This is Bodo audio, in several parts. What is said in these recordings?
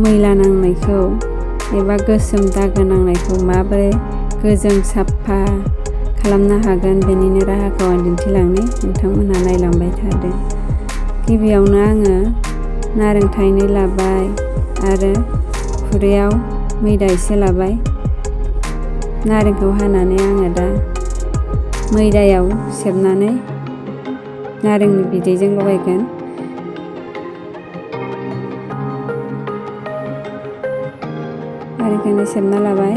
मैला नांनायखौ एबा गोसोम दागो नांनायखौ माबोरै गोजों साफा खालामनो हागोन बेनिनो राहाखौ आं दिन्थिलांनि, नोंथांमोनहा नायलांबाय थादो। गिबियावनो आङो नारें थाइनै लाबाय आरो खुरैयाव मैदा एसे लाबाय। नारेंखौ हानानै आङो दा मैदायाव सेबनानै नारेंनि बिदैजों लगायगोन। नारेंखौनो सेबना लाबाय।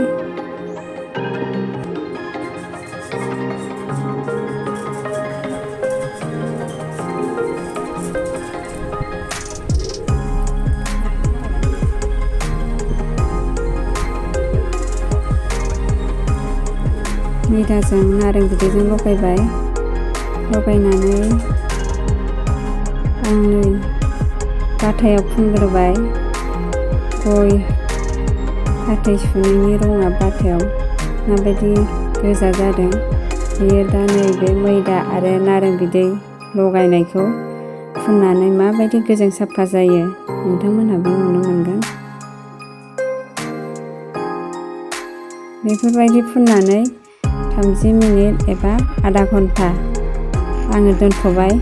मैदाजों नारें बिदैजों लगायबाय। लगायनानै आं नै बाथायाव फुनग्रोबाय। गय फाथै सुनैनि रङा बाथायाव माबायदि गोजा जादों, बेयो दा नैबे मैदा आरो नारें बिदै लगायनायखौ फुननानै माबायदि गोजों साफा जायो नोंथांमोनहाबो नुनो मोनगोन। बेफोरबायदि फुननानै 30 मिनिट एबा आधा घन्टा आङो दोनथ'बाय।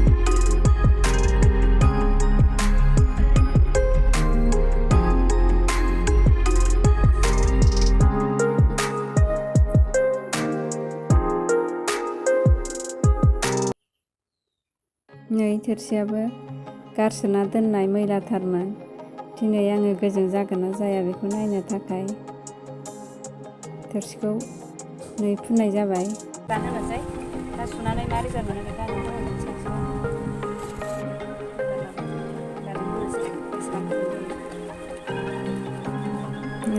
नै थोरसियाबो गारसोना दोननाय मैलाथारमोन। दिनै आङो गोजों जागोन ना जाया बेखौ नायनो थाखाय थोरसिखौ नै फुननाय जाबाय। गानहोनोसै दा सुनानै मा रिजाल्ट मोनो बेखौ आं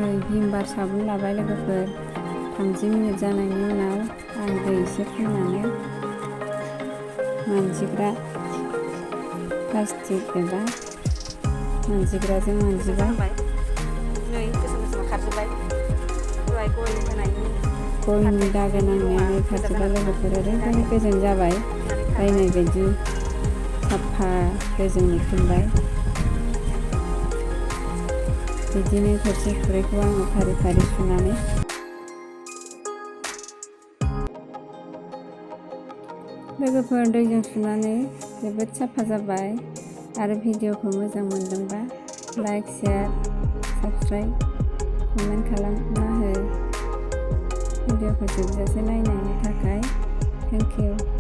नै भिम बार साबुन लाबाय लोगोफोर। 30 मिनिट जानायनि उनाव आं दै एसे फुननानै मानजिग्रा प्लास्टिक एबा मानजिग्राजों मानजिबाय। नै गोसोम गोसोम खारजोब्बाय। दहाय गय होनायनि गयनि दागो नांनाया खारजोब्बाय लोगोफोर। ओरैबायदि गोजों जाबाय, बायनाय बायदि साफा गोजों नुफिनबाय। बिदिनो थोरसि खुरैखौ आङो फारि फारि सुनानै लोगोफोर दैजों सुनानै जोबोद साफा जाबाय। आरो भिडिअखौ मोजां मोनदोंबा लाइक, शेयार, साबस्क्राइब, कमेन्ट खालामना हो। भिडिअखौ जोबजासे नायनायनि थाखाय थेंक इउ।